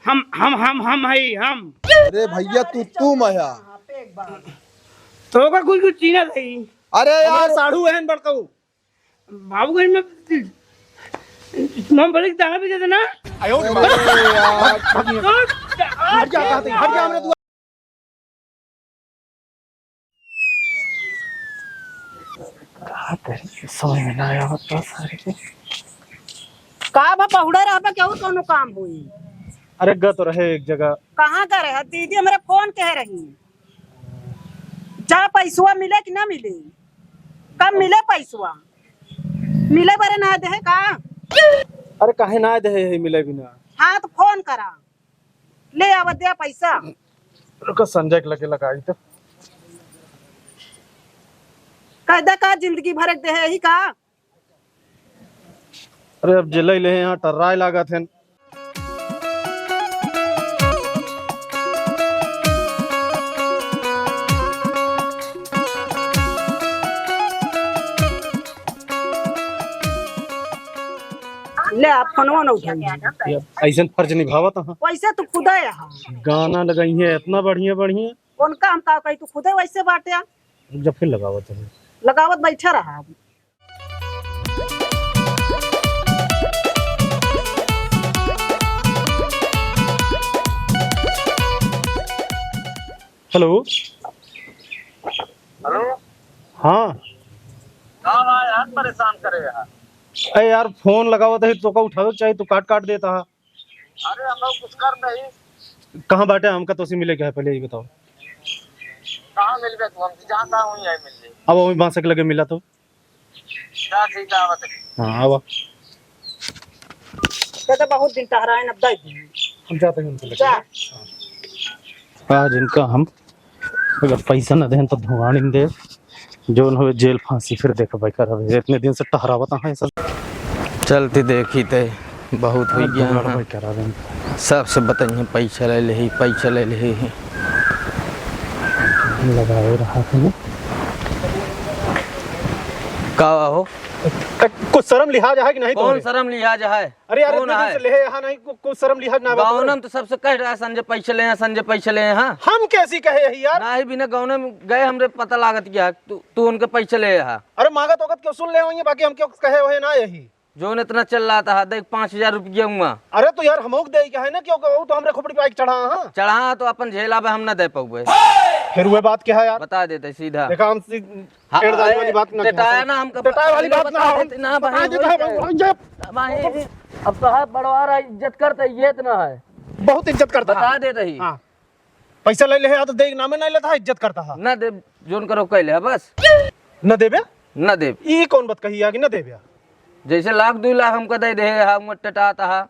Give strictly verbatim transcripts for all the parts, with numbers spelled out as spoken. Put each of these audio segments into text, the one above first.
हम, हम, हम, हम हई, हम। अरे भैया, तू, तू मया। तो ओकर कुछ, कुछ चीन्हत हई। अरे हमारे यार। साढ़ू हन बड़कऊ। बाबूगंज में मूंगफली के दाना बेचत ना। अरे यार। हट जा, हट जा, हमरे दुआ- का करी, समझ में ना आवत बा सारे के। का बा, पहुड़ा रहबा, केहू कौनो काम होई? अरे, ग तो रहे एक जगह। कहाँ ग रहे? दीदी हमरे फोन कहे रही, जा पैसवा मिले कि ना मिले, कब मिले पैसवा? मिले बरे ना देहे का? अरे, काहे ना देहे है मिले बिना? हाँ, तो फोन करा। ले आवा, दे पैसा। रुको, संजय के लगे लगाई तो। कह दे का जिंदगी भर एक देहे ही का? अरे, अब जे लइ लेहे हैं, यहाँ टर्राए लागत हैं। ले, आप फोनवा न उठाई। ये ऐसन फर्ज निभावत ह। वैसे तू खुदे ह। गाना लगाई है इतना बढ़िया बढ़िया। उनका हम का कही, तू खुदे वैसे बाटे। जब फिर लगावत है। लगावत बैठा रहा। हेलो। हेलो। हाँ। का बा यार, परेशान करे यार। अरे यार, फोन लगावत है, तोका उठावे के चाही, तू काट काट देता है। अरे, हम लोग कुछ कर नहीं। कहाँ बाटे? हमका तोसे मिले के है, पहले ये बताओ। कहाँ मिलबे तू? हम जहाँ कहाँ हुई है मिल ले। अब वही बांसे के लगे मिला तो। जा, ठीक है, आवत है। हाँ, आवा। कहते बहुत दिन टहराए न, अब दे दी। हम जाते हैं उनके लेके। जा। आज इनका हम अगर पैसा न देन तो धुआं देब, जौन होवे जेल फांसी, फिर देखबे करबे। इतने दिन से टहरावत हैं सब। चलती देखी ते बहुत हुई गया है। करबे। सबसे बताइए, पैसा ले लेही, पैसा ले लेही। लगाए रहा है। का हो? ए, कुछ शर्म लिहाज है कि नहीं कौन तोहरे? शर्म लिहाज है? अरे यार, कौन इतने दिन है? से लेहे यहाँ नहीं, कु-, कुछ शर्म लिहाज ना बा तोहरे? गौनम तो सबसे कह रहा है, संजय पैसे ले हैं, संजय पैसे ले हैं, हाँ? हम कैसी कहे यही यार? नाही, बिना गौनम गए हमरे पता लागत गया, तू, तू उनके पैसे ले यहाँ। अरे मांगत वक्त क्यों सुन ले होइए, बाकी हम क्यों कहे हुए ना यही। जोन इतना चल रहा था, देख, पाँच हजार रुपया हुआ। अरे तो यार, हमहू के दे के है ना, क्यों कहू तो हमरे खोपड़ी पे आके चढ़ा, हाँ? चढ़ा तो अपन झेला बे, हम ना दे पउबे। फिर वह बात क्या है यार? बता देते सीधा। देखा, हम सी-, हाँ, एड़दारी वाली बात ना टेटाया कहा। ना, हमका टेटाया वाली बात ना, बता हम देते ना, बता भाई, देते हैं, भाई, भाई, ये अब तो है, बड़वा रहा, इज्जत करते, ये इतना है। बहुत इज्जत करता है। बता देते ही। हाँ। पैसा ले ले है, या तो दे के नामे नहीं लेता है, इज्जत करता है। ना दे, जोन करो कह ले, बस। न देबे? न देब। ई कौन बात कही है कि न देबे? जैसे लाख, दुई लाख हमका दे दे, हम टटात हा।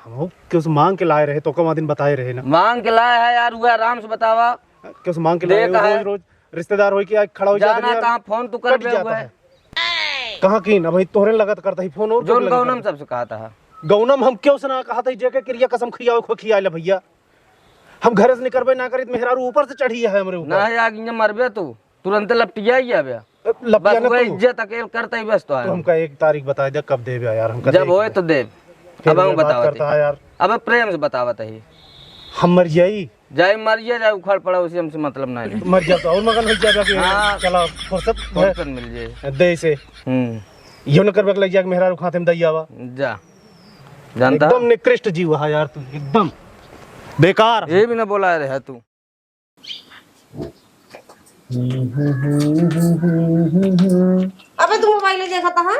हम क्यों से मांग के लाए रहे, तो कमा दिन बताए रहे ना। मांग के लाए है यार, हुआ आराम से बतावा। क्यों से मांग के दे लाए, कहा है? रोज, रोज रिश्तेदार होई के आके खड़ा हो जाता जाना है, कहाँ फोन तू कर कट बे जाता हुआ है। है। कहाँ की ना भाई, तोहरे लगत करता ही फोन और जोन क्यों लगत गौनम करता? सबसे कहा था। गौनम हम क्यों से ना कहा था, जेके क्रिया कसम खियावे खो खियाले भैया। हम घर से निकलबे ना करी, तो मेहरारू ऊपर से चढ़ी है हमरे ऊपर। ना है, आगे मरबे तू, तुरंत लपटिया ही आवे। ए, लपटिया बस ना वही तू। इज्जत अकेल करता ही बस तो तो है। हमका एक तारीख बता दे, कब देबे यार, हमका जब देख होए ले। तो देब। फिर अब हम ये बात बतावत करता ही। है यार। अब प्रेम से बतावत ही। हम मर जाई? जाए मर जाए, जाए उखड़ पड़ा, उसे हमसे मतलब ना है। मर जा तो और मगन हो जाएगा कि हाँ। चला फुर्सत है। फुर्सत मिल जाए। दे इसे। हम्म। यो न करबे के लग जाके मेहरारू खाते में दई आवा। जा। जानता? एकदम निकृष्ट जीव है यार तू, एकदम बेकार। ये भी ना बोला रहे तू। अबे तू मोबाइल देखत ह?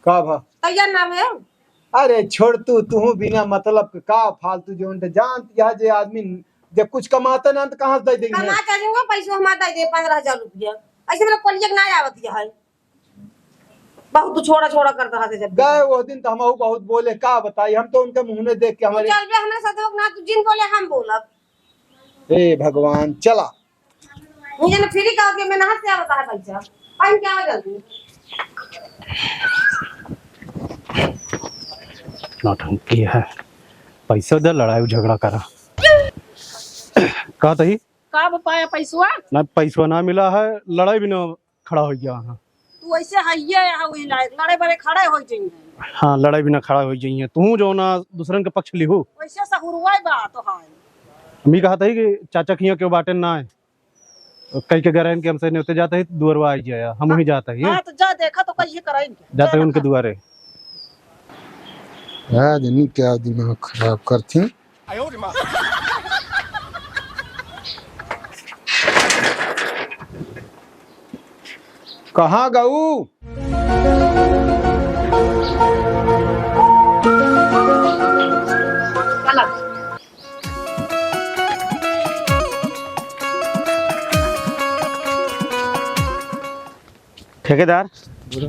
का भा? तैयार ना भे? अरे छोड़ तू, तू बिना मतलब के का फालतू जोन ते जानत ह जे आदमी जब कुछ कमाता ना तो कहाँ से दे देंगे? कमा के दूंगा, पैसो हमार दे दे पन्द्रह हजार रुपया। ऐसे मेरा कोलिया के ना आवत है। बहुत तू छोड़ा छोड़ा करत रहते जब। गए वो दिन तो हमहू बहुत बोले, का बताई, हम तो उनके मुँह में देख के तू हमारे चल बे, हमरा साथ हो ना, तू जिन बोले हम बोलब। हे भगवान, चला। मुझे ना फ्री का होके मेहनत से आवता है पैसा, पाइन क्या हो जल्दी। नौटंकी है, पैसा दे, लड़ाई झगड़ा करा। का तही? का पाया पैसवा? ना, पैसवा ना मिला है, लड़ाई भी ना खड़ा हो गया है। तू ऐसे हइये है, वही लायक लड़े बड़े खड़े हो जाएंगे। हाँ, लड़ाई बिना खड़ा होइ जाइए। तू जौन दूसरन के पक्ष लिहू। वैसे सहुरुआ बा तो है। हम ई कहत ही कि चाचा किहाँ केहू बाटेन नाहीं। कहि के गए रहेन कि हमसे नेवते जात ही, दुअरवा आइ जाया, हम वहीं जात ही। हाँ, तो जा देखा तो कहिए कराइन के। जात ही उनके दुआरे। का जनी का दिमाग खराब करती। कहाँ गऊ? ठेकेदार, बोलो।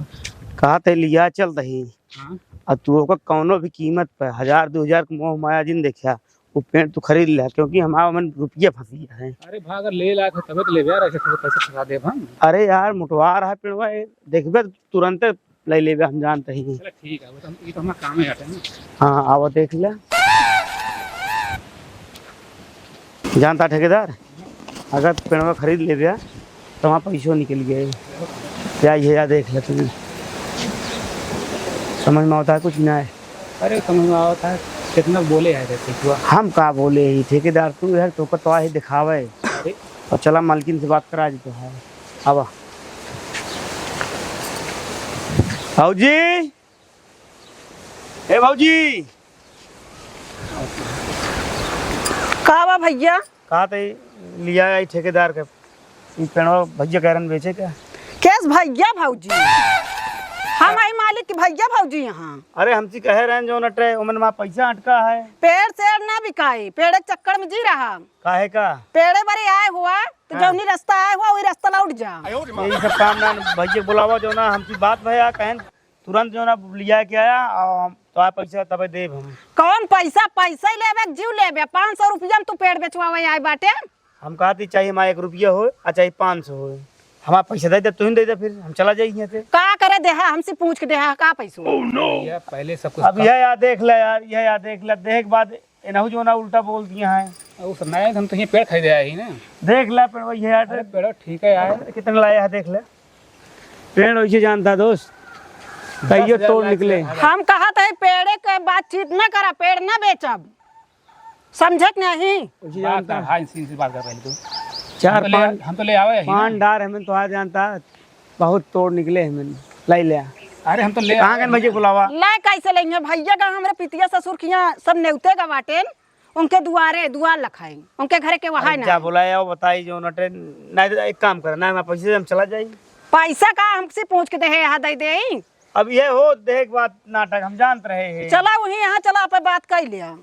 कहा ते लिया चल रही। हाँ। अब तू ओकर कौनो भी कीमत पे हजार दो हजार के मोह माया जिन देखा, वो पेड़ तू खरीद ले, क्योंकि हमारा मन रुपया फंसी है। अरे भाई, अगर ले लायक हो तबे तो लेबे यार, ऐसे थोड़े पैसे फंसा देब हम। अरे यार, मोटवा रहा पेड़वा, ये देखबे तुरंते ले लेबे, हम जानते ही। चलो ठीक है, वो तो हम, ये तो हमारा काम है यार, है ना? हाँ, आओ देख ले। जानता ठेकेदार, अगर पेड़वा खरीद लेबे, तो हमारा पैसो निकल गए। या ये या देख ले तू, समझ में आवता है कुछ ना है। अरे समझ में आवता है, कितना बोले है रे पिछुआ। हम का बोले ही ठेकेदार, तू है तो तो ही दिखावे। अरे। और चला मालकिन से बात करा जी तो है। अब भौजी, ए भौजी। का बा भैया? कहा थे लिया आई ठेकेदार के, ई पेड़वा भैया कह रहन बेचे का? केस भैया भौजी? हम आई मालिक की भैया भौजी यहाँ। अरे हमसे कहे रहन जो नटे ओमन मा पैसा अटका है। पेड़ सेड़ ना बिकाई, पेड़ के चक्कर में जी रहा। काहे का? पेड़े बरे आए हुआ तो हाँ। जौनी रास्ता आए हुआ वही रास्ता लौट जा। यही सब काम ना भैया बुलावा जो ना हमसे बात भया कहन तुरंत जो ना लिया के आया और हम तो आ पैसा तबे देब हम। कौन पैसा? पैसा ही लेबे, जीव लेबे। पाँच सौ रुपया में तू पेड़ बेचवावे आए बाटे। हम कहती चाहे हमारा एक रुपया हो आ चाहे पाँच सौ हो, हमारा पैसा दे दे, तू ही दे दे, फिर हम चला जाई यहाँ से। का करे देहा, हमसे पूछ के देहा का पैसो? Oh, no! भैया, पहले सब कुछ अब कर- यह याद देख ले यार, यह याद देख ले, देख बाद एनहु जो ना उल्टा बोल दिया है। वो सब नहीं, हम तो ये पेड़ खरीदे आए ही ना। देख ले पेड़ वही है यार। अरे पेड़ ठीक है यार। कितने लाया है देख ले। पेड़ वैसे जानता दोस्त, कहियो तोड़ निकले। हम कहा थे पेड़े के बातचीत ना करा, पेड़ ना बेचब, समझे कि नहीं? वैसे बात जानता। कर, हाँ, इनसे, इनसे बात कर पहले तू। चार हम तो ले, पाँच, हम तो ले आवे ही ना। पाँच डार हमें तो आ जानता, बहुत तोड़ निकले हमें, लाई ले। अरे हम तो ले कहाँ आवे गए ही भैया ना। बुलावा? ला कैसे लेंगे भैया का, हमरे पितिया ससुर किया सब नेवते का बाटेन। उनके दुआरे, दुआर लखाई, उनके घरे के वहां अरे ना जा है। बुलाए आओ, बताई जो नटे, नहीं तो एक काम कर, ना हमारे पैसे हम चला जाई। पैसा का हमसे पूछ के देहे, यहाँ दे दे। अब ये हो देहे के बात नाटक, हम जानत रहे हैं। चला वहीं, यहाँ चला, पे बात कर लिया।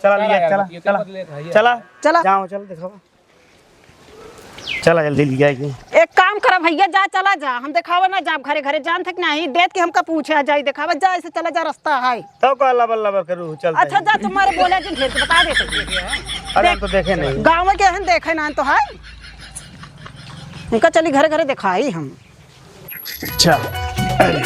चला चला लिया, यार, चला, ये तो चला, बदले था, ये चला, चला। जाओ, चल दिखाओ। चला जल्दी लिया के। एक काम करा भैया, जा चला जा, हम देखावे ना जाब घरे घरे, जान थक नहीं देत कि हमका पूछे आ जाई देखावे, जा ऐसे चला जा, रास्ता है। तो का लबर लबर करू, चल अच्छा भाई। जा, तुम्हारे बोले जिन ढेर के बता देते। अरे हम तो देखे नहीं। गाँव के हन देखे ना तो है, इनका चली घरे घरे देखाई हम। अच्छा, अरे।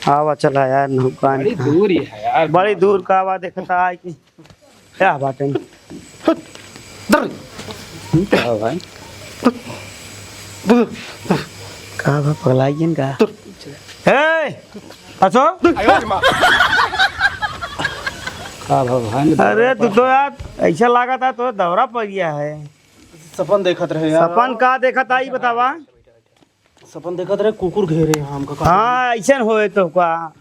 आवा चला यार, नौका बड़ी दूर ही है यार। बड़ी दूर का आवा, देखता है कि क्या बात है? का भाई? का बा, पगलाइयन का? ए, असो? का भगवान? अरे, तू तो यार ऐसा लागत है, तो दौरा पड़ गया है। सपन देखत रहे यार। सपन का देखत आई, बतावा? सपन देखत रहे, कुकुर घेरे हैं हमका। हाँ, ऐसन होए तो का?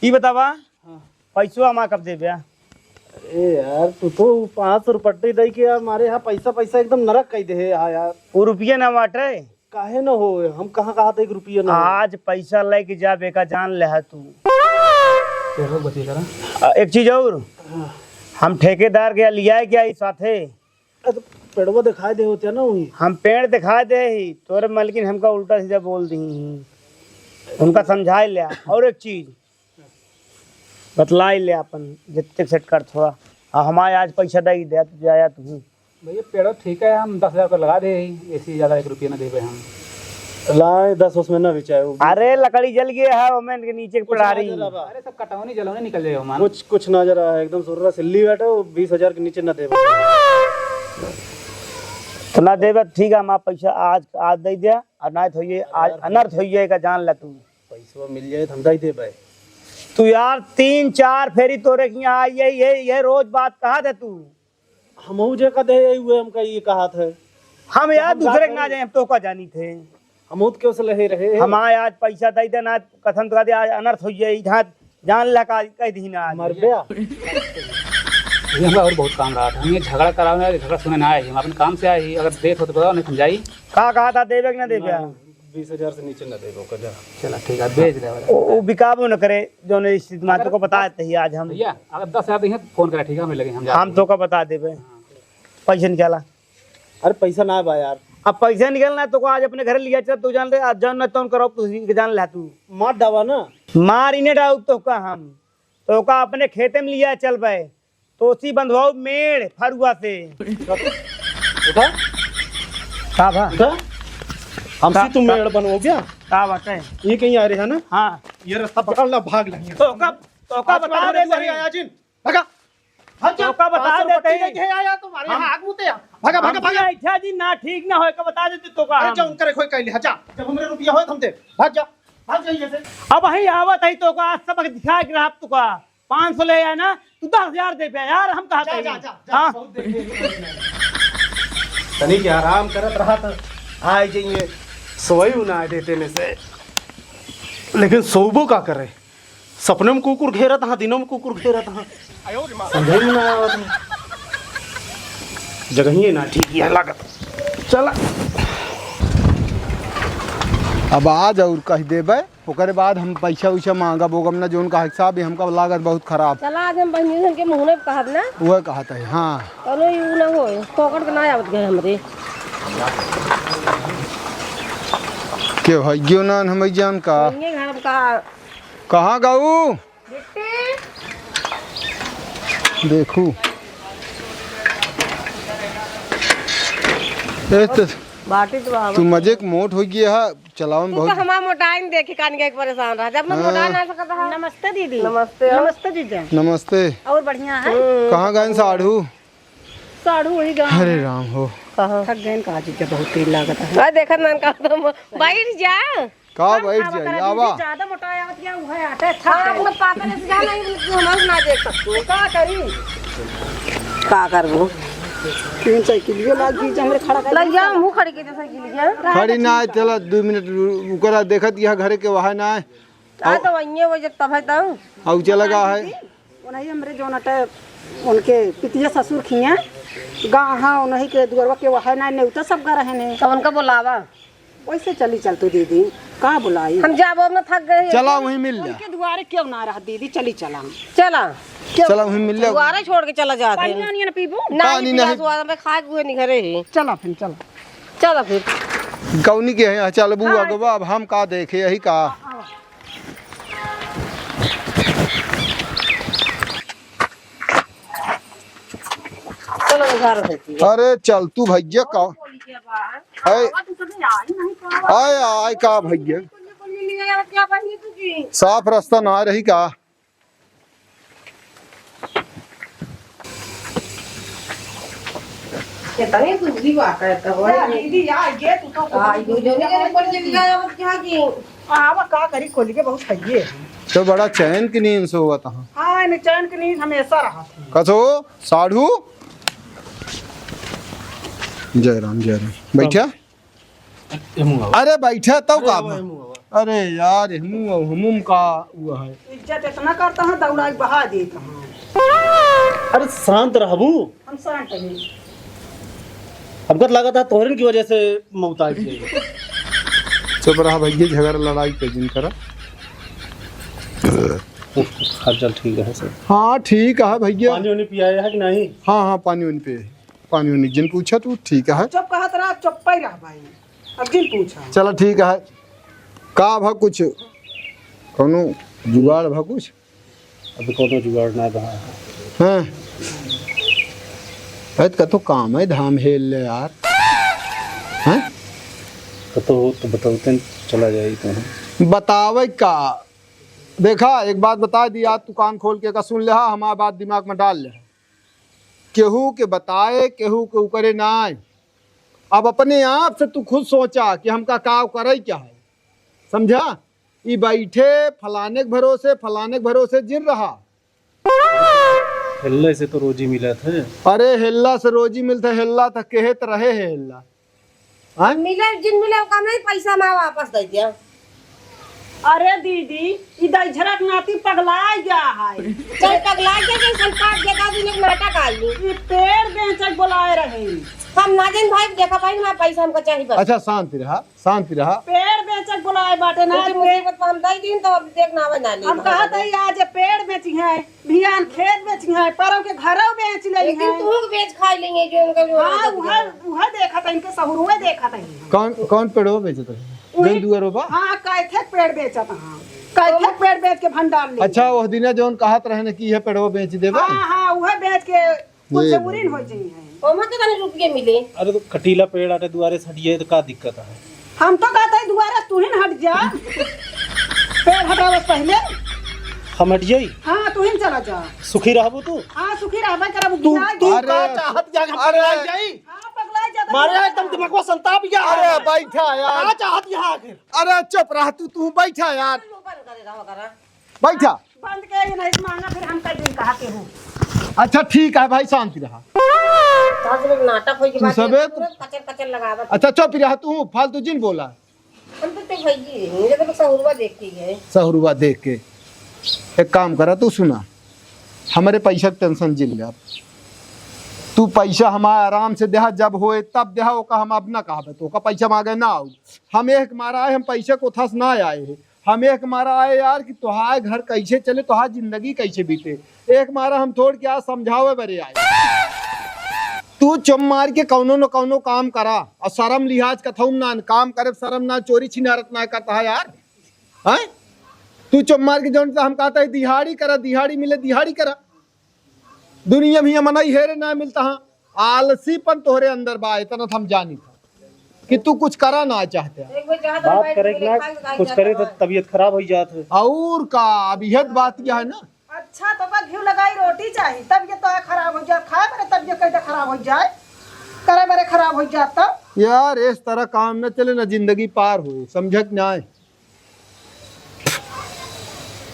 ई बतावा, हाँ। पैसवा हमार कब देबे? ए यार, तू तो पाँच सौ रुपट्टी दे के यार, मारे यहाँ पैसा, पैसा एकदम नरक कई दे है यहाँ यार। वो रुपये ना बाटे। काहे न हो? हम कहाँ कहा था एक रुपया ना हो? आज पैसा लेके जा, बेका जान ले है तू। तेरे बतिया करा। आ, एक चीज और, हाँ। हम ठेकेदार के लिया है क्या इस साथे? अरे तो पेड़वा दिखाई दे होते ना वही। हम पेड़ दिखाई दे ही, तोरे मलकिन हमका उल्टा सीधा बोल दी ही। उनका समझाई ले। और एक चीज, बतलाई ले अपन, जितने सेट कर थोड़ा। आ हमारे आज पैसा दे दे, तू जाया तू। भैया, पेड़ो ठीक है, हम दस हजार रुपया लगा दे ही, ऐसे ज्यादा एक रुपया ना देबे हम। लाए, दस उसमें ना बिचाए, वो अरे, लकड़ी जल गया है, ओमेन के नीचे के कुछ ना पड़ारी। जरा बा। अरे, सब कटौनी जलौनी निकल जाए, ओमान। कुछ, कुछ ना जरा है, एकदम सुर्रा सिल्ली बैठे, वो बीस हजार के नीचे ना देबे। तो ना देबे, ठीक है, हम आप पैसा आज, आज दे दिया, और ना तो ये आज अनर्थ होइए का जान ला तू। पैसवा मिल जाए तो हम दे देबे। तू यार, तीन चार फेरी तोरे के यहाँ आई है, ये, ये रोज बात कहा था तू। हमहू जे का दे, उहे हमका ये कहा था। हम यार हम दूसरे जात के ना हई। जाए, हम तोका जानी थे। हमहू तो केहू से लहे रहे। हमारे आज पैसा दे देना, कसम तो दे, आज अनर्थ हो जाए, जहाँ जान लगा कह दी ना आज। मर गया। ये हमरा और बहुत काम रहा था। हम ये झगड़ा करावे ना, झगड़ा सुने ना आए, हम अपन काम से आए ही, अगर देत हो तो बताओ, नहीं तो हम जाई। का कहा था, देबे कि ना देबे? ना, बीस हजार से नीचे ना देबे, ओकर जा। चला ठीक है, बेच दे। ओ, ओ बिकाबो न करे, जौन स्थिति में तोका बता देते ही आज हम। भैया, अगर दस हजार देंगे तो फोन करा, ठीक है, हमें लगे, हम जाते हम हैं। तोका बता देबे। हाँ। पैसे निकाला। अरे पैसा ना बा यार। अब पैसा निकलना है तो को आज अपने घर लिया चल, तू जान ले, आज जान ना तौन करो, तू जान ले तू। मार डावा ना। मार इन्हें डाउ तो का हम। तो का अपने खेते में लिया चल बे। तोसी बंधवाऊ मेड़ फरुआ से। उठा। का बा? उठा। हमसे का, तू का, मेड़ बनवाओ क्या? का बात है? ये कहीं आ रहे हैं ना? हाँ। ये रास्ता पकड़ ला, भाग ले। तो का, तो का आज बता तुम्हारे दे घर दही। आया जिन। भागा। भाग जा। तो का बता पाँच सौ दे पट्टी दही। लेके आया तुम्हारे हाँ। यहाँ आग मुते आ। भागा, भागा, हम भागा। अच्छा जी ना ठीक ना होए का बता देते तो का अरे हम। जा उनका रखो कह लिया जा। जब हमरे रुपया होए तो हम दे। भाग जा। भाग जाइए से। अब वही आवत है तो का आज सबक दिखा के रहा तो का। पाँच सौ ले आया ना, तू दस हजार दे पे यार, हम कहा जा, कहीं। जा, जा, जा, हाँ? बहुत देखे। तनी के आराम करत रहा था, आए जाइए, सोई ना देते में से, लेकिन सोबो का करे, सपने में कुकुर घेरत हाँ, दिनों में कुकुर घेरत हाँ, समझे में ना आवत है, जगहिए ना ठीक यह लागत। चला। अब आज और कह देबे। ओकरे बाद हम पैसा उइसा मांगब ओगब ना, जौन कहा साहब, ई हमका लागत बहुत खराब। चला, आज हम बहिनी सन के मुँह में कहब ना। उहे कहत है, हाँ। कौनो यू ना होए, फोकट के ना आवत गए हमरे। के है, क्यों ना हम जान का? बहिनी घर का। कहाँ गऊ? बिट्टी। देखू। ए, तो बाटी तो बाबा। तू मजे के मोट हो गया है। चलावन तू बहुत तो हमार मोटाई न देखी कान के एक परेशान रहा। जब मैं हाँ। मोटा ना सकत रहा। नमस्ते दीदी। नमस्ते। नमस्ते जीजा। नमस्ते। और बढ़िया है? हम्म। कहाँ गए साढ़ू? साढ़ू वही गाँव अरे है। राम हो। कहाँ? थक गए न का जीजा, बहुत तेल लागत है। अरे देखत ना का तो म-, बैठ जा। का बैठ जाई? आवा। ज्यादा मोटा आवत गया, उहे आटे थक हाँ, गए। अपना पापा ने से जाना ही, हमारे ना देख सकते। का करी? का करबो? तीन साइकिलियो लाग गई, हमरे खड़ा कर लग जा, मुंह खड़ी के साइकिलिया। खड़ी ना, चला दो मिनट रु-, ओकरा देखत यहाँ घरे के वहाँ ना है। आ, तो वहीं है, वो जब तब है तब। आउ चला गा है। उन्हीं हमरे जौन अटे, उनके पितिया ससुर खिया, गा, हाँ, उन्हीं के दुआरवा के वहाँ ना, नेवता सब गा रहे ने। तो उनका बुलावा। वैसे चली चल तू दीदी, का बुलाई? हम जाबो, हम ना थक गए। चला वहीं मिल जा। उनके दुआरे क्यों ना रह दीदी, चली चला। चला। क्यों? चला वहीं मिल जा। दुआरे छोड़ के चला जाते पानी हैं। वानी ना पीबू? ना, पानी नहीं नहीं। पियास हुआ, हमें खाए हुए नहीं घरे ही। चला फिर, चला। चला फिर। कौनी के है, चल बू हाँ। अगवा, अब हम का देखे, यही का? चलो, निधार होती है। अरे, चल तू भैया का। बोली के बा? आय। आवा, तू कभी आई नहीं, तो आवा। आय, आय का भैया? बोलिए, बोलिए, नहीं आया, क्या बहिनी तुझी? साफ रास्ता ना रही का? कितनी बुद्धि बात है, तो बोले या, नहीं। दीदी, या, ये तू तो आ, यो जो नहीं, ऊपर चली गया, अब क्या की? आवा, का करी, खोली के बहुत खाइए। तो बड़ा चैन की नींद सोवत हाँ। हाँ, इन्हें चैन की नींद हमेशा रहा था। कसो, साढ़ू? जय राम, जय राम। बैठा? एमू आवा। अरे बैठा, तब अरे का आवा, बा? एमू आवा। अरे यार, हमू, हमू का हुआ है? इज्जत इतना करता है, दौड़ाई बहा देता हूँ। अरे शांत रहबू। हम शांत हैं। हमका तो लगा था तोहरन की वजह से मौत आई गई। चुप रहा भैया, झगड़ा लड़ाई पे जिन करा। हाल चाल ठीक है सर? हाँ, ठीक है भैया। पानी वानी पियाया है कि नहीं? हाँ, हाँ, पानी वानी पे, पानी वानी जिन पूछा तू ठीक है। चुप कहत रहा, चुप ही रह भाई। अब जिन पूछा। चला ठीक है। का भा कुछ, कौनो जुगाड़ भा कुछ? अभी कौनो जुगाड़ ना रहा है। हाँ। अरे, का तो काम है, धाम हेल ले यार। हैं? कतो हो तो बतावते न चला जाई तो। बतावे का? देखा, एक बात बता दी, आज तू कान खोल के का सुन ले हा, हमार बात दिमाग में डाल ले हा। केहू के बताए, केहू के उकरे ना आए। अब अपने आप से तू खुद सोचा कि हमका का करे क्या है, समझा? ई बैठे फलाने के भरोसे, फलाने के भरोसे जिन रहा। हेल्ला से तो रोजी मिलत है। अरे हेल्ला से रोजी मिलत है, हेल्ला त केहे त रहे है हेल्ला। हाँ? मिले जिन मिले ओका नहीं, पैसा मा वापस दे दिया। अरे दीदी, ई दहिजरा के नाती पगलाइ गया है। चल पगलाइ गया, चल काट दे, का दिन एक नाटक आलू। ई पेड़ बेचे बोलाए रहे। हम ना जाइन भाई, देखा भाई, हमारा पैसा हमका चाहिए बस। अच्छा शांति रहा। शांति रहा। पेड़ बेचक बोलाए बाटे ना, उनकी पेड़ मुसीबत पर हम दई दीन, तो अब देख ना आवे ना ले हम ना कहत आवे। हई, आज पेड़ बेची है, बिहान खेत बेची है, परव के घरव बेच लेई लेकिन है। तू बेच खाई लेंगे जो उनका जो हाँ, राजा उहे, दिया। उहे देखत है, इनके सहुरुए देखत है। कौन, कौन पेड़वा बेचत रहे? उहे जौन दुआरो बा? हाँ, कैथे पेड़ बेचत हाँ। कैथे पेड़ बेच के भंडार ले। अच्छा, ओह दिना जौन कहत रहे न कि यह पेड़वा बेच देबे? हाँ, हाँ, उहे बेच के कुल ये से उरिन हो जाई है। ओमा के तनी रुपये मिले। अरे तो कटीला पेड़ आटे दुआरे से हटिए तो का दिक्कत है? हम तो कहते हैं दुआरे से तू ही न हट जा। पेड़ हटावे से पहले। हम हट जाई? हाँ, तू ही न चला जा। सुखी रहबू तू? हाँ, सुखी रहबे करब, तू, बियाह तू के। अरे, का चाहत क्या हम अरे। पगला जाई? हाँ, पगला जाता मारे है। एकदम दिमागवा संताप गया। अरे, बैठा यार। का चाहत यहाँ आखिर? अरे, चुप रह तू, तू बैठा यार। बंद करे रहो करा। बैठा। बंद के ही नहीं माना, फिर हम कई दिन कहा के हूँ। अच्छा ठीक है भाई, शांति रहा। सास में नाटक होई के तू बाद सबे ये पूरा कचर कचर लगावत। अच्छा चुप रहा तू, फालतू जिन बोला। हम तो ते भैया, मुझे तो सहुरवा देख के गए। सहुरवा देख के। एक काम करा, तू सुना, हमरे पैसा के टेंशन जिन ले। तू पैसा हमारा आराम से देहा, जब होए तब देहा, ओका हम अब ना कहबे, तो ओका पैसा मांगे ना आऊ। हम एक मारा आए, हम पैसा को थस ना आए हैं। हम एक मारा आए यार कि तोहार घर कैसे चले, तोहार जिंदगी कैसे बीते, एक मारा हम थोड़ के आज समझावे बरे आए। तू चुप मार के कौनो न कौनो काम करा, और शर्म लिहाज कथऊ ना, काम करे शर्म ना, चोरी छिनारत ना करता है यार। हैं? तू चुप मार के जौन हम कहता है दिहाड़ी करा, दिहाड़ी मिले दिहाड़ी करा। दुनिया में मनई हेरे ना मिलता है, आलसीपन तोहरे अंदर बा, इतना तो हम जानी था कि तू कुछ करा ना चाहते। एक बार चाहत बात करे कि ना, कुछ करे तो तबीयत खराब हो जात है। और का, अब यह बात क्या है ना। अच्छा, तो का घी लगाई रोटी चाही, तब ये तो खराब हो जात, खाए बरे तब ये कैसे खराब हो जाए, करे बरे खराब हो जात तब। यार, इस तरह काम न चले, ना जिंदगी पार होए, समझक ना आए।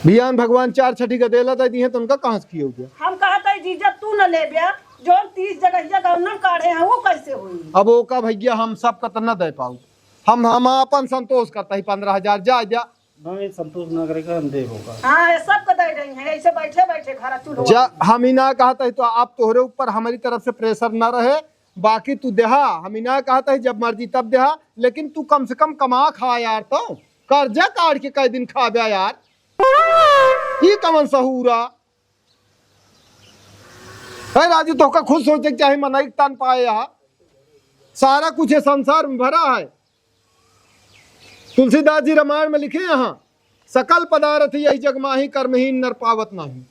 बिहान भगवान चार छठी का देला दे दिहे, तो उनका कहाँ से किया हो गया? हम कहत है, जीजा, तू न लेब्या, जौन तीस जगहिया गौनन काढ़े हैं, वो कैसे होई? अब ओका भैया, हम सब का त न दे पाऊ। हम, हम आपन संतोष करता ही पन्द्रह हजार, जा, जा। नहीं, संतोष ना करेगा, हम देबो का। हाँ, ये सब का दे रही हैं, ऐसे बैठे, बैठे घर चूल्हो। जा, हम ही ना कहता ही, तो आप तोहरे ऊपर हमारी तरफ से pressure ना रहे, बाकी तू देहा, हम ही ना कहता ही, जब मर्जी तब देहा, लेकिन तू कम से कम कमा खा यार, तो कर्जा काढ़ के कई दिन खाब्या यार। ई कवन सहूरा? है राजू, तोहका खुद सोचे के चाही, मनई के तन पाए यहाँ। सारा कुछ ये संसार में भरा है। तुलसीदास जी रामायण में लिखे यहाँ, "सकल पदारथ यहि जग माही, कर्महीन नर पावत नाही।"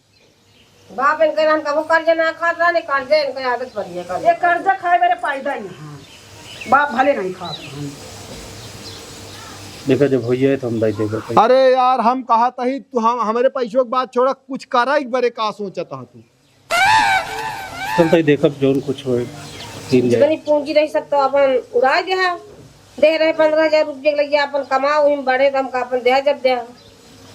बाप इनके हम कबो कर्ज ना खात रहने, कर्जे इनके आदत पड़ी है, कर्ज। ये कर्जा खाए मेरे फायदा ही नहीं। बाप भले नहीं खात रहने। देखा, जब होइए तो हम दे देबे। अरे यार, हम कहत ही, तू हम, हमरे पैसों की बात छोड़ा, कुछ करा एक बरे का सोचत ह तू? चल, तई देखब, जौन कुछ होए, कीन जाए। जितनी पूंजी रही, सब तो अपन उड़ा देहा। दे रहे पन्द्रह हजार रुपये के लगिया, अपन कमाओ, वही में बढ़े, तो हमका अपन देहा, जब देहा।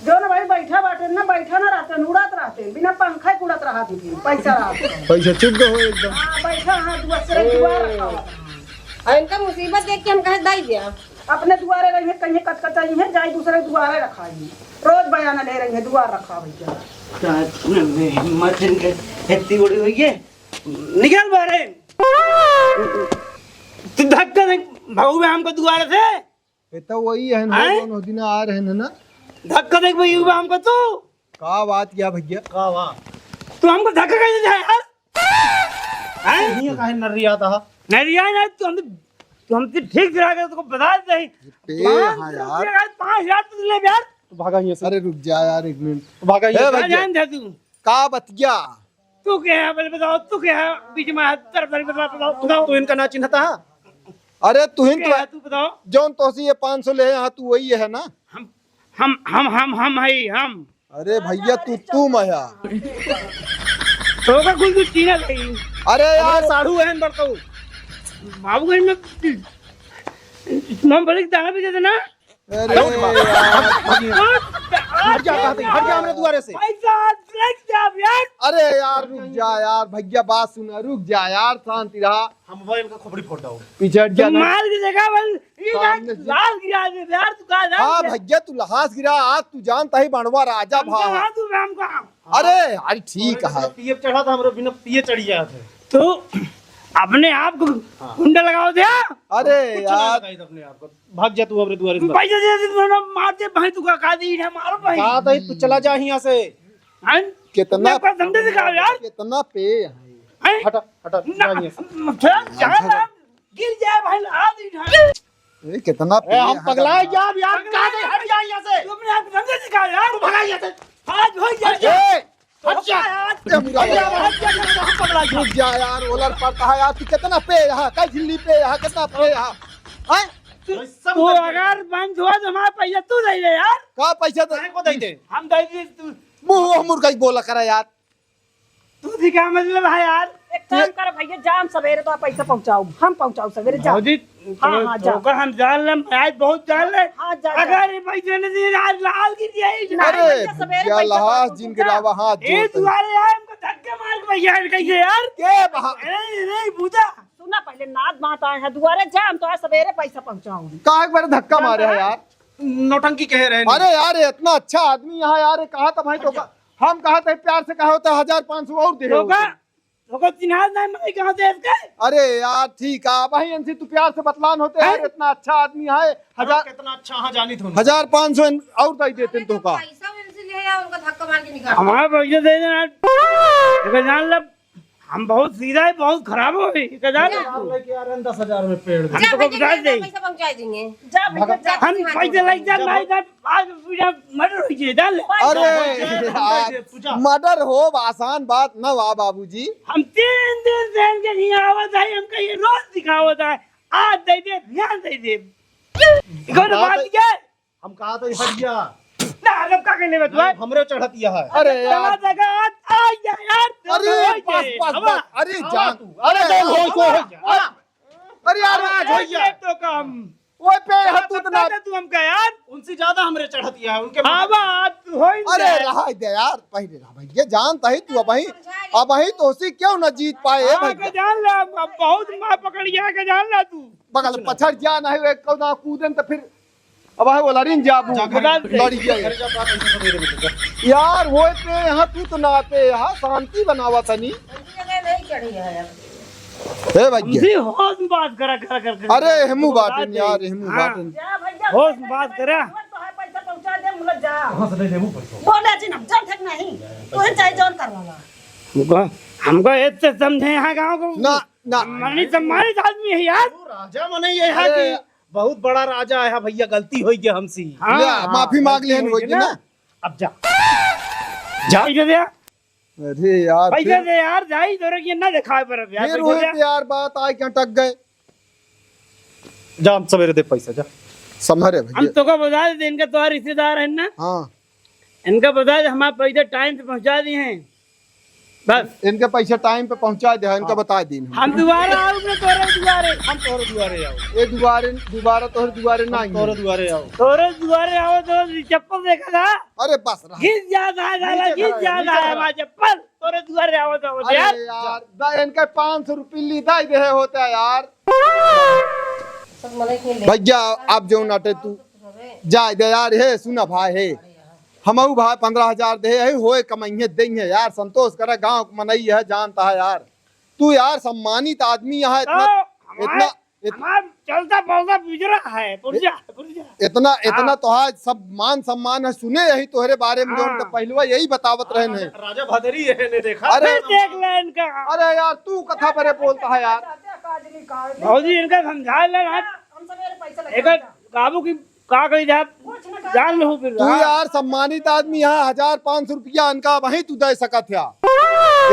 जौन भाई बैठा बाटे ना, बैठा ना रहते, उड़त रहते, बिना पंखा के उड़त रहा दीदी, पैसा रहा। पैसा चुप गए हो एकदम। हाँ, बैठा, हाँ, दुआ से दुआ रखा हुआ। और इनका मुसीबत देख के हम कहे, "दाई दिया।" अपने दुआरे रही है, कहीं कचकचाई है, जाई दूसरे दुआरे रखाई। रोज बयाना ले रही है, दुआर रखा भैया। का तुमने हिम्मत इनके इतनी बड़ी हुई है? निकल बाहर। तू धक्का दे, भागू बे हमको दुआरे से। ये तो वही है ना, हैं? दोनों दिन आ रहे हैं ना। धक्का दे भाई, बे हमको तू। का बात किया भैया? का बात? तू हमको धक्का कैसे दिया यार? हैं? ये काहे नर्रिया था? नर्रिया ना, तू हम, तू हमसे ठीक से रहा कर, तुमको बता देते ही। पे पाँच हाँ सौ यार। रुपया का, पाँच हजार तो ले यार। भागा यहाँ से। अरे रुक जा यार एक मिनट। भागा यहाँ ए से। भैया। जान दे तू। का बतिया? तू के है, पहले बताओ, तू के है? बीच में हाथ तर, पहले बताओ, बताओ, बताओ। तू इनका ना चिन्हता है? अरे तू ही तो है, तू बताओ। जौन तोसी ये पाँच सौ ले है, हाँ, तू वही है ना? हम हम हम हम हम है हम। अरे भैया, तू तू मया। तो का कुछ कुछ चीना नहीं। अरे यार, साढ़ू है बड़काऊ। बाबूगंज में मूंगफली के दाना भी देते ना। अरे यार। हट जा, कहते हैं, हट जा हमरे दुआरे से। पैसा लग जा यार। अरे यार, रुक जा यार, भैया बात सुना, रुक जा यार, शांति रहा। हम मोबाइल का खोपड़ी फोड़ दो। पीछे हट जा ना। मार के देखा बस, ये सामने से। लाल गिरा दे यार, तू कहा जान हाँ दे। भैया, तू लहास गिरा, आज तू जानता ही बंडवा राजा हमका भाव। हाँ, तू हमका। अरे, अरे ठीक अरे, है। पिए चढ़ा था, हमरे बिना पिए चढ़ गया था। तो अपने आप को हाँ। कुंडा लगाओ दे। अरे कुछ ना यार। लगाई था अपने आप को। भाग जा तू हमरे दुआरे से। पैसा दे दे, तू ना मार दे भाई, तू का, का दी है, मारो भाई। कहा था तू चला जा यहाँ से। हैं? कितना मैं कोई समझे नहीं का यार? कितना पे है? हैं? हटा, हटा, ना, जा यहाँ से। फिर जा ना, गिर जाए भाई, ला दी ढाल। ए, कितना ए, पे हम है? पगला गया अब यार, पगला कहाँ गए? हट जा यहाँ से। तुमने आप समझे नहीं का यार? तू भगा यहाँ से। आज हो गया। ए, हट जा। हट जा यार। ए, मुरा हट जा, यार। हट जा, हम पगला गया। रुक जा यार, ओलर पड़ता है यार, तू कितना पे रहा, कई झिल्ली पे रहा, कितना पे रहा? हैं? तू, भाई, सब तू करके अगर बंद हुआ तो हमारा पैसा तू दे दे यार। का पैसा दे? काहे को दे दे? हम दे दे तू। मुंह मुर्गा ही बोला करा यार। तू भी का मतलब है यार? एक काम कर भैया, जा हम सवेरे तो पैसा पहुँचाओ, हम पहुँचाओ सवेरे, जा। भौजी, हाँ, तो, हाँ, तो जा। ओकर हम जान लेम, आज बहुत जान ले। हाँ, जा, जा। अगर ये पैसा नहीं दिए, आज लाल की दिए, नहीं, अरे, भैया, सवेरे भैया पैसा लहास पहुँचाओ, जिनके जा। लावा हाथ ए, जोड़ते हैं। दुआरे आए, हमको धक्का मार के भैया, कैसे यार? के बहा- अरे, नहीं, बूझा। सुना, पहले नाद बात आए हैं, दुआरे जा, हम तो आज सवेरे पैसा पहुँचाओ। काहे के बारे धक्का मारे है यार? नौटंकी कहे रहे नहीं। अरे यार, ये इतना अच्छा आदमी यहाँ यार, ये कहा था भाई तो का हम कहा थे प्यार से कहा होता हजार पाँच सौ और दे होगा, होते। होगा चिन्हाज नहीं, मैं कहाँ से इसके? अरे यार, ठीक है, भाई इनसे तू प्यार से बतलान होते यार, हैं? इतना अच्छा आदमी है, हाँ, हजार कितना अच्छा, हाँ, जानी थोड़ी। हजार पाँच सौ और दे देते अरे, तो का। पैसा इनसे ले आया, उनका धक्का मार के निकाल। हमारा पैसा दे देना, लेकिन जान ले, हम बहुत सीधा है, बहुत खराब हो गई, इधर जा जा। तू। लेके आ रहे हैं दस हजार में पेड़। हम जा, तो भैया, बता दे। पैसा पहुंचा देंगे। जा, भैया, जा, हम पैसे लेके जा, भाई, जा, आज पूरा मर्डर हो गया, जा ले। अरे जा, जा, यार, जा, जा, जा। मर्डर हो, आसान बात ना हुआ बाबूजी। हम तीन दिन से इनके यहाँ आवत है, हमका ये रोज दिखावत है, आज दे दे, ध्यान दे दे। इको बात बात है। क्या? हम कहा था, हट गया। ना, हम का कहले बा तू, नहीं, हैं? हमरे चढ़त यह है। अरे यार। चला जगह, आ गया यार, अरे, हो बस, गए। बस, अब बस। अरे, आवा जान। तू। अरे, अरे, दो हो, आवा, हो, हो। आवा। अरे यार, आवाज हो गया। तो कम। ओए पे आवाज हतू तो ना। तू हमका यार। उनसे ज्यादा हमरे चढ़त यह है, उनके आवाज हो ही अरे, जाए। रहा दे यार, पहले रहा भाई। ये जानता है तू, अब वहीं, अब वहीं तो उसी क्यों ना जीत पाए, हाँ, भाई। के जान ले, अब, अब बहुत मार पकड़ गया, के जान ले तू। बगल कुछ ना। पछड़ जा, नहीं, एक कौन कूदन तो फिर अब है वो लड़िन जाबू, जा घर, बता दे। लड़ी जाए। घर जा, बात ऐसे सवेरे में जा। यार, वो पे यहाँ तू तो ना पे यहाँ शांति बनावा तनी। उनकी जगह नहीं चढ़ी है अब। हे भैया। हमसे होश में बात करा, करा, करा, करा। अरे, हमू बता बाटिन दे। यार, हमू हाँ। बाटिन। जा भैया, होश में बात करा। तो है, पैसा पहुंचा दे, मुला जा। कहाँ से ले लेबू पैसा? बोले जी ना, जब तक नहीं, तू ही चाहे जौन करवाला। हमको, हमको इतने समझे यहाँ गाँव को। ना, ना। मनी सम्मानित आदमी है यार। तू राजा मने ये है अरे, कि बहुत बड़ा राजा है भैया, गलती होई गया हमसे। हाँ, ले, हाँ, माफी मांग गलती लेहन होई होई गया ना। ना। अब जा। जा। पैसा दे। अरे यार, पैसा फिर दे यार, जाई तोरे के ना दिखाए पर अब यार, फिर पैसा वही दे। पे यार बात आए के अटक गए। जा, हम सवेरे दे पैसा, जा। संभरे भैया। हम तोका बता दे, इनका तोहार रिश्तेदार है ना? हाँ। इनका बता दे, हमारा पैसा टाइम से पहुंचा दिए हैं। बस। इनके पैसा टाइम पे पहुंचा दे, इनका हाँ। बता दीन हम। हम दुबारा आउब ना तोरे दुआरे। हम तोरे दुआरे आउब। ए दुआरे, दुबारा तोहरे दुआरे ना हम आएंगे। तोरे दुआरे आउब। तोरे दुआरे आउब तो चप्पल देखा था? अरे बस रहा। घिस जाता है, साला, नीचे घिस खड़ा है, जाता नीचे है, खड़ा। हमारा चप्पल। तोरे दुआरे आउब तो अरे यार। यार, दा इनके पाँच सौ रुपये ली दा दे होता है यार। सब मने के ले। भैया, आप जो नाटे तू। जाए दे यार, हे सुना भाई, हे। हमहू भाई पन्द्रह हजार दे, हे होए कमाइए देंगे यार, संतोष करे, गाँव के मनई है, जानता है यार। तू यार सम्मानित आदमी यहाँ इतना, तो हमार, इतना, इत- हमार चलता पलता बुजरा है, पुरजा, पुरजा। इतना, इतना हाँ। तो आज सब मान सम्मान है, सुने यही तोहरे बारे में, जो हाँ। उनके पहलुआ यही बतावत रहे हैं। राजा भदरी है, ने देखा? अरे, फिर देख ले इनका। अरे यार, तू कथा बरे बोलता है यार। भौजी, इनका समझा ले ना। हम सवेरे पैसा लगा एक देता। काबू की का कही जाए, कुछ ना जान लो फिर। तू हाँ। यार सम्मानित आदमी है, हजार पाँच सौ रुपया इनका वहीं तू दे सकत है।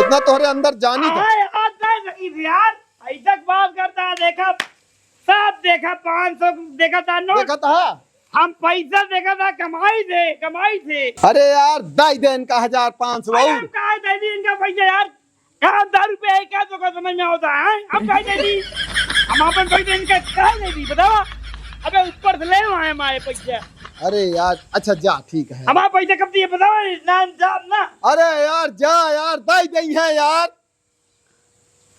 इतना तोहरे अंदर जानी था। हाँ, यार, दे सकी थी यार। ऐसा बात करता है, देखा। सब देखा, पाँच सौ देखा था नोट। देखा था? हम पैसा देखा था, कमाई थे, कमाई थे। अरे यार, दे दे इनका हजार पाँच सौ अरे और। हम कहाँ दे दी इनका पैसा यार? कहाँ दस रुपया है, क्या तो का समझ में होता है? हम कहाँ दे दी? हम अपन पैसा इनका कहाँ दे दी, बतावा? अबे ऊपर से ले आए हमारे पैसा। अरे यार, अच्छा जा, ठीक है। हमारा पैसा कब दिए, बतावा? ना, जा ना। अरे यार, जा यार, दे दे है यार।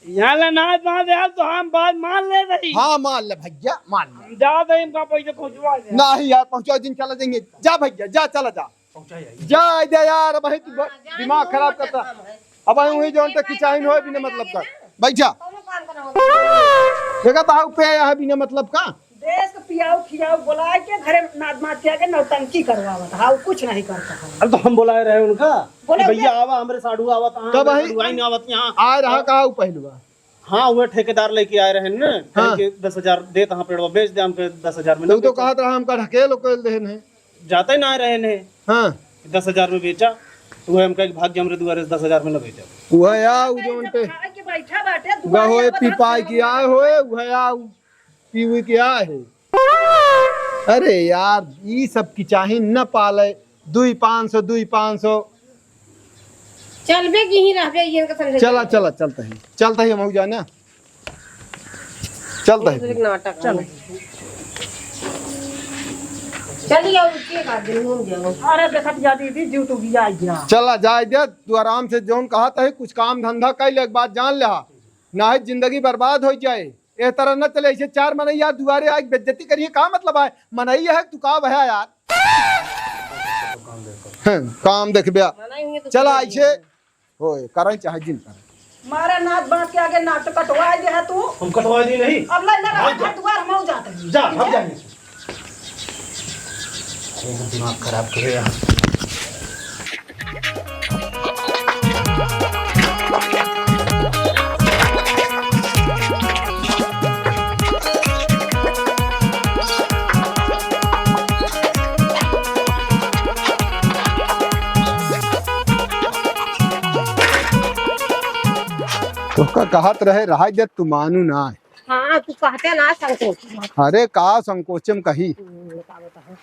यहाँ ले नाच बांध यार, तो हम बात मान ले रही। हाँ, मान ले भैया, मान ले। हम जा रहे, इनका पैसा पहुँचवा दे। नहीं यार, पहुँचा दिन चला जाएंगे। जा भैया, जा, चला जा। पहुँचा जाइए। जा, जा यार, भाई तू ब-, हाँ, जा, दिमाग खराब करता। अब हम वही जौन तक खिंचाइन होए बिना मतलब का। बैठ जा। कौनो काम का ना होता। देखा तो हाउ पे आया है बिना मतलब का। देश के पियाऊ खियाऊ बोलाए के घरे नाद माद के आगे नौटंकी करवावत। हाउ कुछ नहीं करता है। अरे तो हम बोलाए रहे उनका बोलो कि भैया क्या? आवा, हमरे साढ़ू आवत, हाँ, कब हमरे आई? साढ़ू आई ना आवत यहाँ। आए रहा हाँ। कहा उ पहलुआ? हाँ, वह ठेकेदार लेके आए रहे न, कहे हाँ। कि दस हजार दे, तहाँ पेड़वा बेच दे, हमके दस हजार में तो ना तू तो बेचो। कहत रहा हमका ढकेल उकेल देहन है। जाते ना रहे ने। हाँ। दस हजार में बेचा, तो वह हमका एक भाग हमरे दुआरे से दस हजार में ना बेचा। वह आउ जौन पे खाए के बैठा बाटे, दुआरे गहोए पर पिपाई हाथ की आए होए, वह आउ पीवी के आए है। अरे यार, ई सब की चाही न पाले, दुई पाँच सौ, दुई पाँच सौ। चलबे की ही रहबे, ये इनका समझे चला, नहीं। चला, चलता ही, चलता ही हम हो जाना। चलता है। एक नाटक चल। है। चल जाओ, के का दिन घूम जाओ। अरे देखत जा दीदी, जीव तो गया, गया। चला जाए दे, तू आराम से जौन कहा तही कुछ काम धंधा कर ले, एक बात जान ले, नाही जिंदगी बर्बाद हो जाए। ए तरह न चले, ऐसे चार मनई यार दुआरे आए बेइज्जती करिए, का मतलब है? मनई है तू का बहा यार? हैं, काम देखबे। मनई हुए तो चला कोई ऐसे होए, करई चाहे जिन करई। मारा नाच बात के आगे नाक तो कटवाए दे है तू। हम कटवाए दी नहीं। अब ले ले भाग जा। घर दुआर हम जाते हैं। जा, भाग जा यहाँ से। खूब दिमाग खराब करे यार। तोहका कहत रहे, रहा दे, तू मानू ना। हाँ, तू कहते ना संकोच। अरे, का संकोचम कही? हम्म, बताओ, बताओ।